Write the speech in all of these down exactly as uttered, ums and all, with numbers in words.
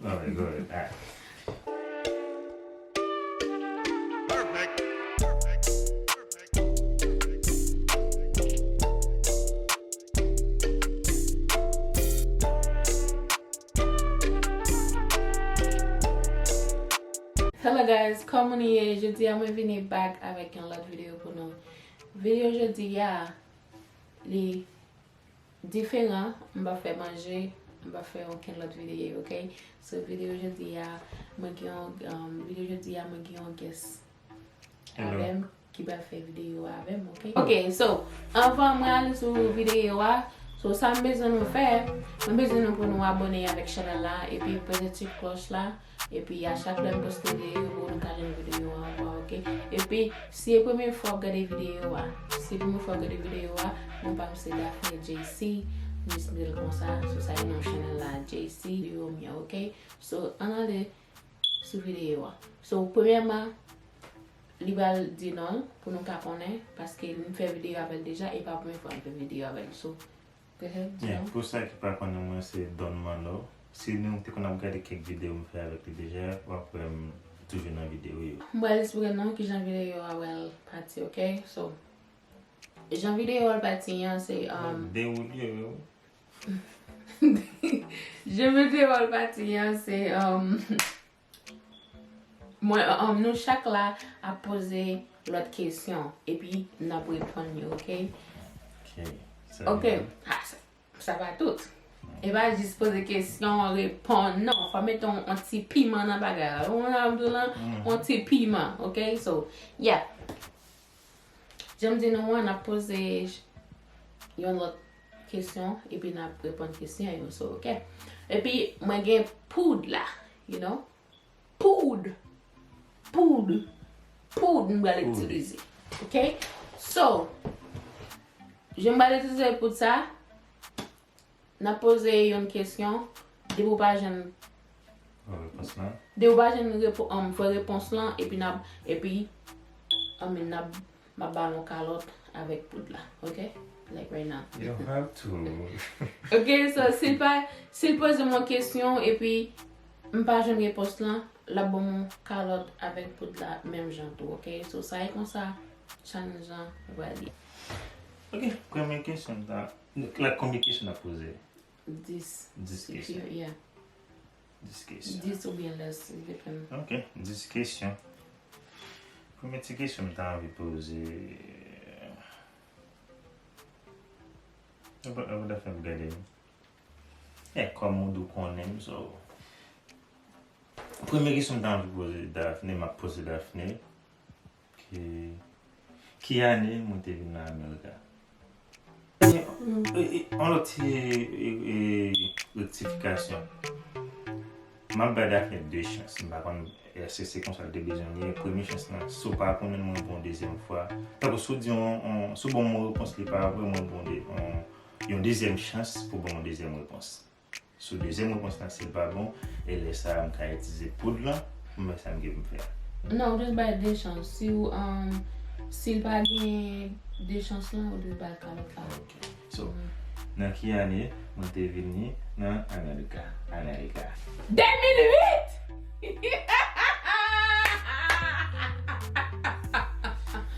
Alright, go ahead. Alright. Hello guys, kòman nou ye? Jodi a mwen vini back avèk yon lòt videyo pou nou. Videyo jodi a, li diferan, m pa fè manje, m pa fè okenn lòt videyo, ok? So, videyo jodi a, mwen gen yon, um, videyo jodi a, mwen gen yon guest avè m ki pral fè videyo a avè m, ok? Ok, so, anvan mwen ale sou videyo a, so, sa m bezwen nou fè, mwen bezwen nou pou nou abòne avèk chanèl la, epi peze ti klòch la, epi a chak lè m poste videyo, pou nou ka jwenn videyo an ankò, ok? Epi, si e premye fwa w ap gade videyo a, si e premye fwa w ap gade videyo a, non pa m se Daphne J C, m jis rele l konsa, so sa e non chanèl la, J C, videyo m yo, ok? So, ann ale sou videyo a. So, premyèman, li pral di non l pou nou ka konnen, paske m fè videyo avè l deja, e pa premye fwa m fè videyo avè l. So, go ahead, di non. Yeah, pou sa ki pa konnen mwen, se Don Manno. Si nou te konn ap gade kèk videyo m fè avèk li deja, w ap wè m toujou nan videyo yo. M pral esplike nou kijan videyo a pral pati, ok? So, jan videyo a pral pati an, se, um, dewoule yo. Jan videyo a pral pati an, se, um, mwen, um, nou chak la ap poze lòt kesyon, epi n ap reponn yo, ok? Ok. Ok. Ah, sa, sa pa tout. E pa jis poze kesyon, reponn. Non, fò mete yon, yon ti piman nan bagay la. Ou konn sa m di w lan? Yon ti piman, ok? So, yeah. Jan m di nou an, n ap poze yon lòt kesyon, epi n ap reponn kesyon yo, so, ok? Epi, mwen gen poud la, you know? Poud! Poud! Poud m pral itilize, ok? So, jan m pral itilize poud sa, n ap poze yon kesyon, depi w pa jwenn, depi w pa jwenn repo-, um, fè repons lan, epi n ap, epi, I mean, n ap, m ap ba l yon kalòt avèk poud la, ok? Like right now. You don't have to. Ok, so, si l pa, si l poze m yon kesyon, epi m pa jwenn repons lan, l ap ban m yon kalòt avèk poud la, menm jan tou, ok? So, sa e konsa, challenge lan, pral ye. Ok, premye kesyon ta, la, konbyen kesyon n ap poze? Dis. Dis kesyon. Yeah. Dis kesyon. Dis oubyen lès, it depend. Ok, dis kesyon. Premye ti kesyon m ta anvi poze. Apa, apa Daphne ap gade m. E kòm ou di w konnen m, so. Premye kesyon m ta anvi poze Daphne, m ap poze Daphne. Ki, ki ane mwen te vin nan America? E, e, e, yon lòt ti, e, e, rektifikasyon. M ap bay Daphne de chans. M pa konn èske se konsa l te bezwen ye. Premye chans lan, si w pa konnen mwen bon dezyèm fwa. Tankou si w di yon, yon, si w ban m yon repons li pa vre, mwen bon de, yon, yon dezyèm chans pou ban m yon dezyèm repons. Sou dezyèm repons lan, si l pa bon, e lè sa a, m ka itilize poud lan pou m wè sa m gen pou m fè a. Non, ou jis bay de chans. Si w, um, si l pa gen de chans lan, ou jis bay kalòt la. Ok. So, nan ki ane mwen te vini nan America? America. De mil uit!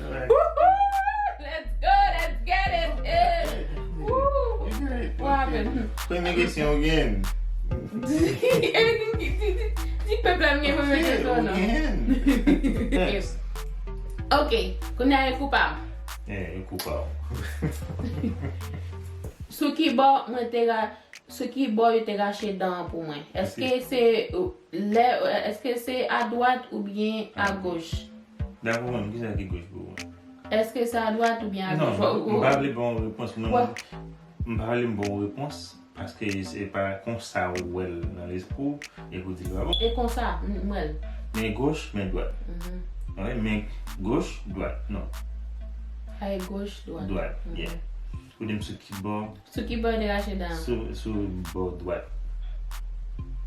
Alright. Woohoo! Let's go, let's get it! Hey! Woo! You good? What happened? Premye kesyon ou gen. Di pèp la m gen premye kesyon, non? Yes. Ok, kounye a e kou pa m. Eh, e kou pa w. Sou ki bò mwen te ra-, sou ki bò yo te rache dan an pou mwen? Èske se, euh, lè, èske se a dwat oubyen a goch? Dakò, mwen, kisa ki goch pou ou? Èske se a dwat oubyen a goch? Non, m pa vle ba w repons, mwen, m pa vle ba w repons, paske se pa konsa ou wè l nan lespri w, epi w di l pa bon. E konsa, m, m wè l. Men goch, men dwat. Mhm. Wi, men goch, dwat, non. Ay, goch, dwat. Dwat, yeah. Ou di m sou ki bò? Sou ki bò yo te rache dan an? Sou, sou bò dwat.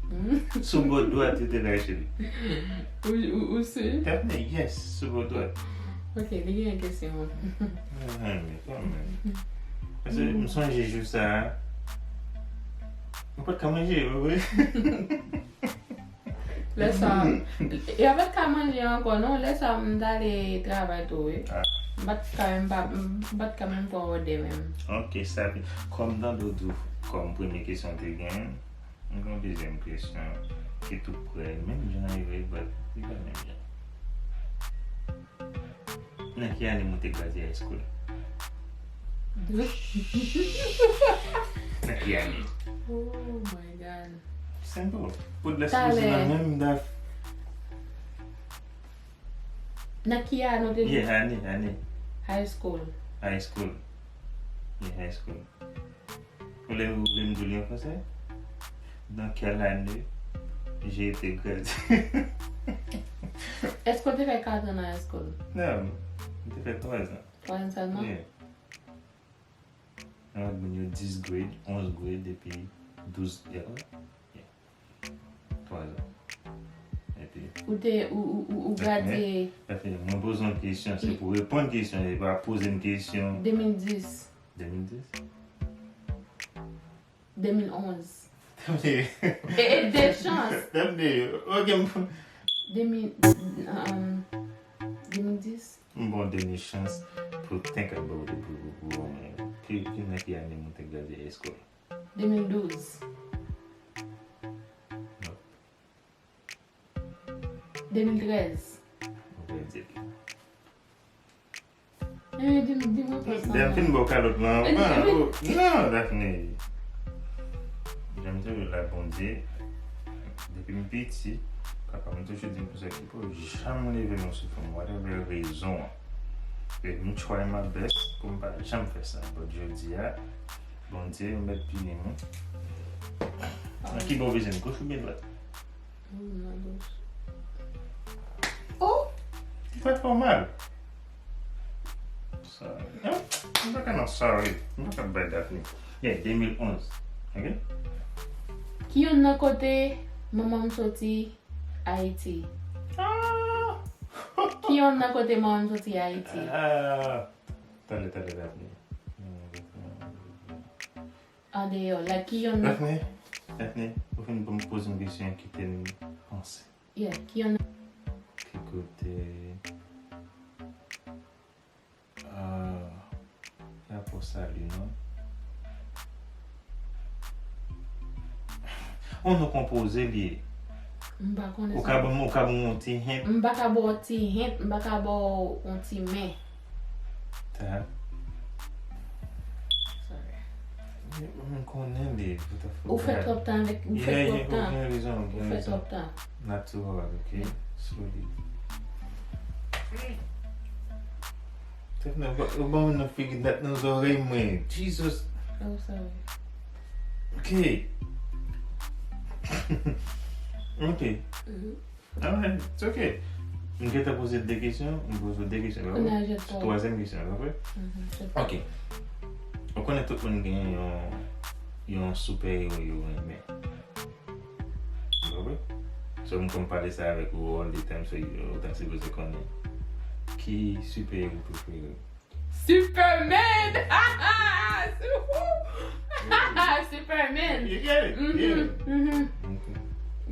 Hmm? Sou bò dwat yo te rache l. Ou, ou, ou si? Daphne, yes, sou bò dwat. Ok, li gen kesyon. Ah, men, kanmenm. Paske m sonje jou sa a. Mwen pa t ka manje, wi. Lè sa, yo pa t ka manje ankò, non. Lè sa, m t ale travay tou, wi. Ah. M pa t ka menm pa, m pa t ka menm pran òdè menm. Ok, sa vin. Kòm Dando di w, kòm premye kesyon te gen, m gen yon dezyèm kesyon ki tou prè, menm jan li vre, but li pa menm jan. Nan ki ane mwen te gradye high school? Nan ki ane? Oh my God. Simple. Pou de la Talè. Nan menm dat. Nan ki ane w te Yeah, ane, ane. High school. High school. Yeah, high school. Ou vle, ou vle m di w li an fransè? Dans quelle année j'ai été gradé? Èske w te fè katran nan high school? Non, m te fè twazan. Twazan sèlman? Yeah. Nan lòt moun yo dis grade, onz grade, epi douz, yeah, yeah. Twazan. Epi Ou te, ou, ou, ou, ou gradye Daphné, mwen poze yon kesyon, se pou reponn kesyon, e pa poze m kesyon. De mil dis. De mil dis? De mil onz. E, e de chans. Daphné, ok, m De mil, um, de mil dis. M bon dènye chans pou tank ap ba w de pou, pou, pou, ki, ki nan ki ane mwen te gradye high school? De mil douz. Non. De mil trèz. Ou pèdi l. Eh, di m, di m repons lan. Daphné, ba w kalòt lan anvan. Oh, non, Daphné. Jan m te di w la, Bondye, depi m piti, papa m toujou di m konsa, ki pou janm leve men w sou fanm, whatever rezon an. E m try my best pou m pa janm fè sa. But jodi a, Bondye mèt pini m. Nan ki bò w bezwen, goch oubyen dwat? Oh, nan goch. Oh! Li pa fè w mal. Sorry. Hein? M pa ka nan sorry. M pa ka bay Daphné. Yeah, de mil onz. Ok? Ki youn nan kote manman m soti Ayiti? Ah! Ki youn nan kote manman m soti Ayiti? Ah! Talè, talè, Daphné. Andeyò, like, ki youn nan Daphné, Daphné, ou fin poze m kesyon an, kite m panse. Yeah, ki youn nan Ki kote? Ah, se pa pou Sali, non? On non konpoze li ye. M pa konnen Ou sa. ka ban m, ou ka ban m yon ti hint? M pa ka ba w ti hint, m pa ka ba w yon ti men. Ta. Sorry. M konnen li, what the fuck. Ou fè twòp tan avèk, ou fè Yeah, twòp yeah, tan. Gen rezon, Ou gen fè rezon. twòp tan. Not too hard, ok? Yeah. Slowly. Tèt nan, ou ba, ou ba mwen nan figi nèt nan zòrèy mwen. Jesus. Oh, sorry. Ok. Ok. Mhm. Alright, it's ok. M gentan poze de kesyon, m poze de kesyon, pa Kounye a, vre? jèt pa. Twazyèm kesyon, pa vre? Mhm, jèt pa. Ok. Ou konnen tout moun gen yon, yon super hero yo renmen. Pa vre? So, m konn pale sa avèk ou all the time, so, ou ta sipoze konnen. Ki super hero prefere w? Superman! Superman! You get it? Mhm, Yeah. mhm. Ok.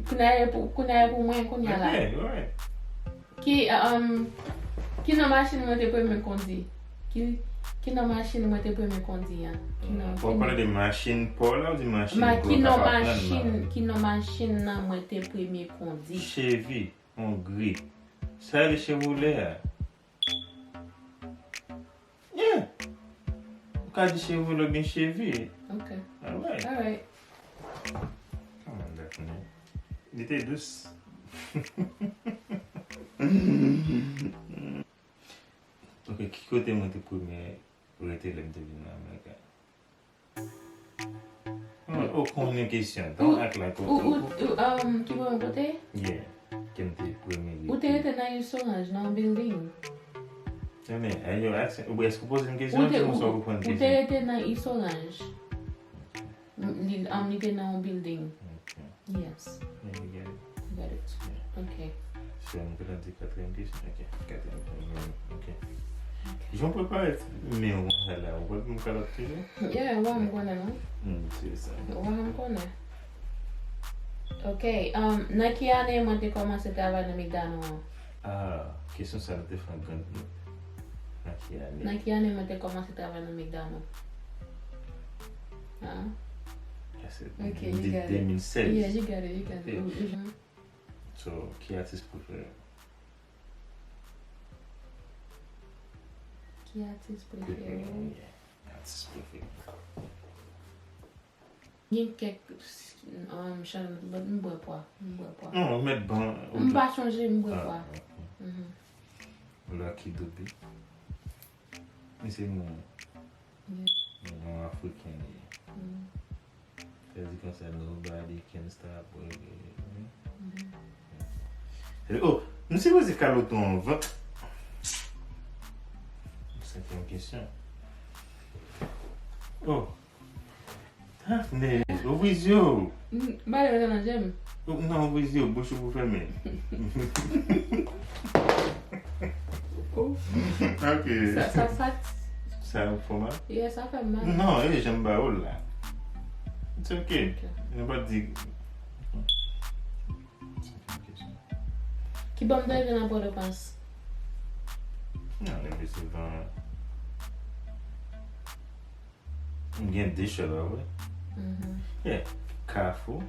Kounye a pou, kounye a pou mwen, kounye a la. Ok, alright. Ki, um, ki nan machin mwen te premye kondi? Ki, ki nan machin mwen te premye kondi an? Ki nan, Ou ki pale nan de machin pa w la ou di machin Ma, ke ki w nan t ap aprann machin, nan? Ki nan machin nan mwen te premye kondi? Chevy, on gri. Sa rele Chevrolet a? Yeah. Ou ka di Chevrolet oubyen Chevy. Ok. Alright. Alright. Come on, Daphné. Li te dous. Ok, ki kote mwen te premye rete lè m te vin nan America? Ou konnen kesyon. Don't act like ou, ou, ou, um, ki premye kote? Yeah. Ke m te premye rete. Ou te rete nan East Orange, nan yon building. Tande, are you asking, ou, èske w poze m kesyon, ou te, ou, ou te rete nan East Orange. M, li, um, li te nan yon building. Ok. Yes. Yeah, you get it. You got it. Yeah. Ok. So, nou te nan di katriyèm kesyon. Ok. Katriyèm kesyon. Ok. Ok. Jan w prepare men w konsa la, ou pral pou m kalòt toujou? Yeah, wè m konnen, non? Hmm, se sa. Wè m konnen. Ok, um, nan ki ane mwen te kòmanse travay nan McDonald an? Ah, kesyon sa nou te fè an grann. Nan ki ane? Nan ki ane mwen te kòmanse travay nan McDonald? Ah. That's it. Ok, you got it. De mil sèz. Yeah, you got it, you got it. Yeah. Mhm. So, ki atis prefere? Ki atis prefere? Yeah. Atis prefere. Gen kèk um, chan, but m bwè pwa. M bwè pwa. Non, ou met ban. M pa chonje, m bwè pwa. Ah, ok. Mhm. Lucky Dube. Li se moun. Yeah. Moun Afriken li ye. Mm. Sa di konsa, nobody can stop. Mhm. Oh, nou sipoze kalote anvan. Sa se yon kesyon. Oh. Daphne, ouvri zye w. M ba yo nan je m. Ou- Non, ouvri zye w, bouch ou pou fèmen. Ok. Sa, sa, sa, Sa fè w mal? Yeah, sa fè m mal. Non, e jan m ba w la. It's ok. Ok. Nou pa di. Ki bò m te rete nan Pòtoprens? Non, le pli souvan. M gen de chòl, pa vre? Mhm. Yeah. Kafou.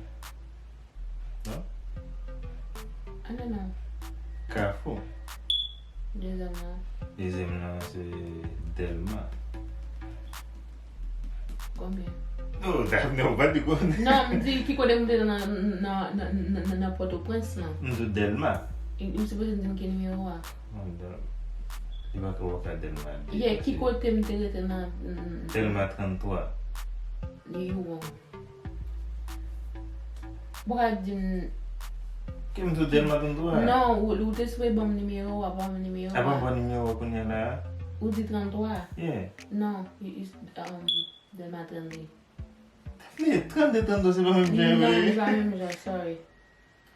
Non? I don't know. Kafou. Dezyèm nan. Dezyèm nan, se Dèlma. Konbyen? Oh, Daphne, ou pa di konnen. Non, m di ki kote m te nan, nan, nan, nan, nan, nan Pòtoprens lan. M di w Dèlma. E, m sipoze di m ki nimewo a. Non, Dèl-, li pa ka wè ka Dèlma. Yeah, ki kote m te rete nan, nan Dèlma tranntwa. You wrong. Ou ka di m. Ki m di w Dèlma tranntwa? Non, ou, ou te sipoze ban m nimewo a, ban m nimewo a. Apa m pran nimewo a kounye a la? Ou di tranntwa. Yeah. Non, you, you, um, Dèlma trannde. Li trannde, tranntwa se pa menm jan Non, vre. Li pa menm jan, sorry.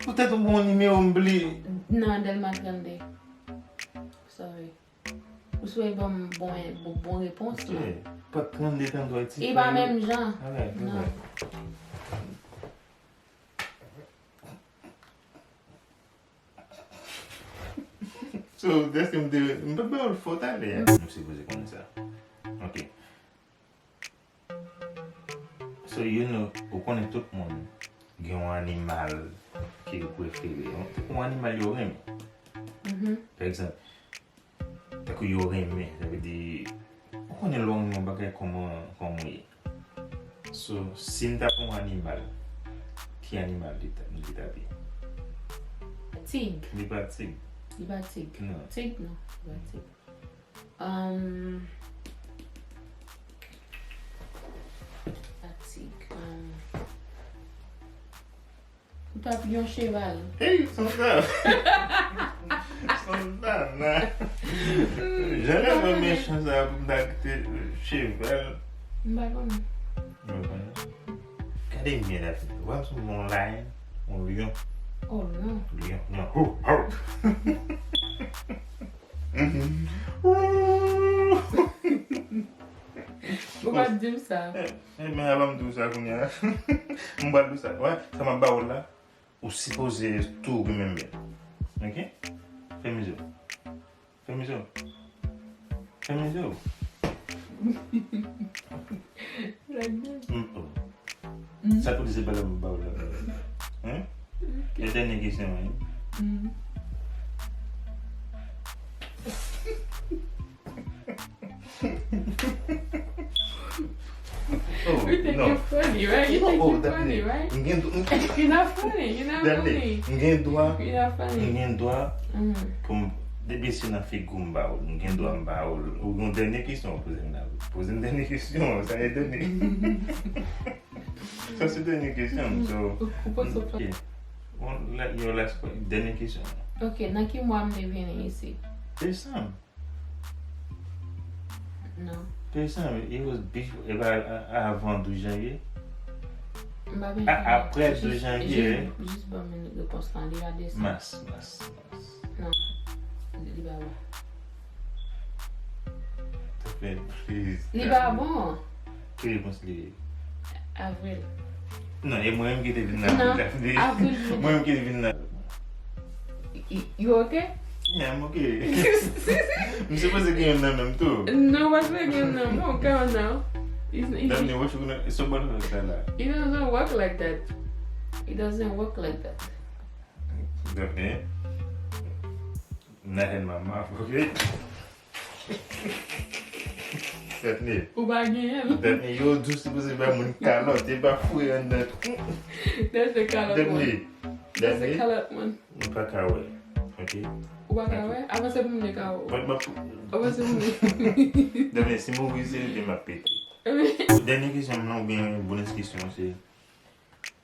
Poutèt ou bon nimewo m bliye. Non, Dèlma trannde. Sorry. Ou sipoze ban m bon, bon, bon repons la. Yeah. Pa trannde, tranntwa, ti E pa menm jan. Alright, Non. alright. So, dèske m te, m pa ba w l fò talè a. Nou sipoze konnen sa. Ok. So, you know, ou konnen tout moun gen yon animal ke yo prefere. Yon, yon animal yo renmen. Mhm. Pa egzanp, tankou yo renmen, sa vle di, ou konnen lè w renmen yon bagay kòman, kòman w ye. So, si m ta pran yon animal, ki animal li ta, li ta ye? Tig. Li pa tig. Li pa tig. Non. Tig, non. Li pa tig. Um, pa tig. Um, ou t ap yon cheval. Hey, Sandra! Sandra! Jan lè mwen mechan sa pou m ta kite cheval. M pa konnen. Mwen konnen. Gade m byen la. Wè m sou yon lion, yon lyon. Oh non. Lyon, lyon. Ho, ho! Ou pa di m sa. Eh, eh, men avan m di w sa kounye a. M pral di w sa. Wè, sa m ap ba w la, ou sipoze tou remember. Ok? Fèmen je w. Fèmen je w. Fèmen je w. Like this. Mm, oh. Mm. Sa pou di se pa la m ba w la. Hein? E dènye kesyon, wi. Mm. Oh, You think non. you funny, right? You Non, think oh, you Daphne, funny, right? M gen dwa. You're not funny. You're not Daphne, funny. M gen dwa. You're not funny. M gen dwa. Mm. Pou m, depi se nan figi w m ba w, m gen dwa m ba w. Ou gen dènye kesyon ou poze m la. Poze m dènye kesyon, sa e dènye. Sa se dènye kesyon. So, Ou, ou panse w ok. One, la, your last que-, dènye kesyon. Ok, nan ki mwa m te vini isi? Desanm. Non. Desanm, it was before, e pa a-, avan douz janvye. M pa bezwen. A-, apre Jis- douz janvye, jis- Jis ban m repons lan, li pa desanm. Mas, mas, mas. Non. Li pa bon. Daphne, please. Li pa bon. Ki repons li ye? Avril. Non, e mwen menm ki te vin nan. Non, Daphne. Avril vini. Mwen menm ki te vin nan. Y- You okay? Yeah, I'm okay. M sipoze gen youn nan menm tou. No, what's going on? No, come on now. It's, it's, Daphne, what you gonna, so what you gonna say that? It doesn't work like that. It doesn't work like that. Daphne, not in my mouth, okay? Daphne. Ou pa genyen l. Daphne, yo di w sipoze bay moun kalòt, e pa foure anndan. That's the kalòt one. Daphne. That's the kalòt one. Mwen pa ka wè. Ok? Ou pa ka wè? Avanse pou mwen ka wè. Mwen, mwen, Avanse pou mwen. Daphne, si mwen rize, je m ap pete. Dènye kesyon m lan, oubyen bonus kesyon, se,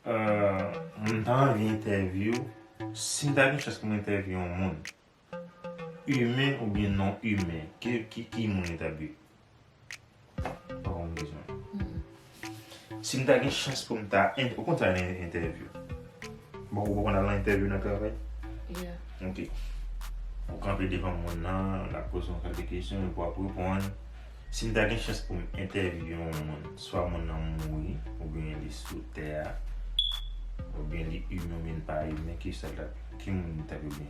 euh, m ta anvi entèvyou, si m ta gen chans pou m entèvyou yon moun, imen oubyen non imen, ki, ki, ki moun li ta bi? Ou konprann kesyon an? Si m ta gen chans pou m ta en-, ou konn sa, nan entèvyou. Bon, ou konn al nan entèvyou nan travay? Yeah. Ok. Ou kanpe devan moun nan, l ap poze yon kalite kesyon, epi w ap reponn. Si m ta gen chans pou m entèvyou yon moun, swa moun nan mouri, oubyen li sou tè a, oubyen li imen, oubyen li pa imen, ki sa l t ap, ki moun li t ap imen?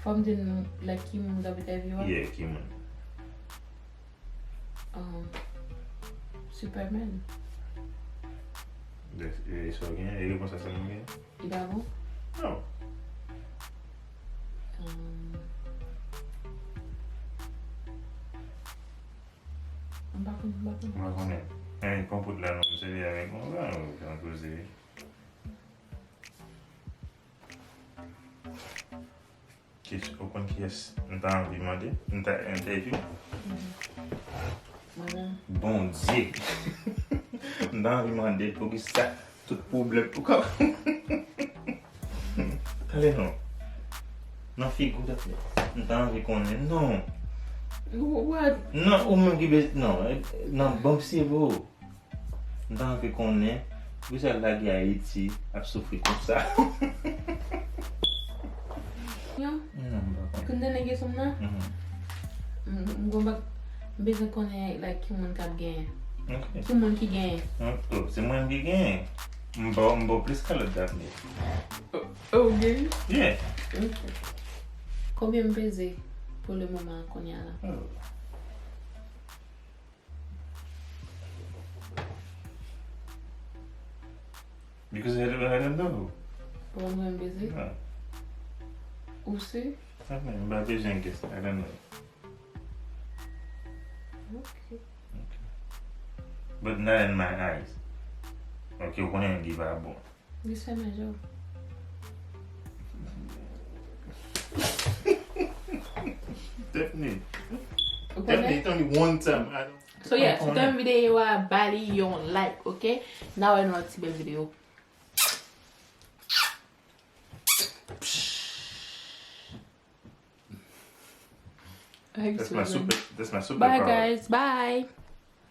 Fò m di nou, like, ki moun m t ap entèvyou a? Yeah, ki moun? Um, Superman. E, e sa w gen? E repons sa sèlman w gen? Li pa bon? Non. Um, m pa konn, m pa konn. M pa konnen. Anyen, pran poud la non, m sèvi avèk mwen, ou pa nan koze. Kesyon, ou konn kiyès m ta anvi mande? M ta entèvyou? Mwen menm. Bondye! M ta anvi mande l poukisa tout pwoblèm pou kò. Tande non. Nan figi w, tande. M ta anvi konnen, non. What? Non, ou menm ki bez-, non, eh, non, ban m seve w. M ta anvi konnen poukisa lage Ayiti ap soufri konsa. Yo? Non, m pa konnen. Pou m tande kesyon m nan? Mhm. M, m gon bak, m bezwen konnen, like, ki moun k ap genyen. Ok. Ki moun ki genyen? Oh, se mwen menm ki genyen. M ba w, m ba w plis kalòt Daphne. Oh, oh, ou genyen? Yeah. Ok. Konbyen m peze pou le moman kounye a la? Oh. Because I don't, I don't know. Ou pa konn beze? Non. Ou si? Ah, men, m pa bezwen guess. I don't know. Ok. Ok. But not in my eyes. Ok, ou konnen li pa bon. Just fèmen je w. Daphne. Ou konnen? Daphne, it's only one time. I don't, So yeah, si w t renmen videyo a, ba li yon like, ok? N a wè nan yon ti bèl videyo. That's my super, that's my superpower. Bye, guys. Bye.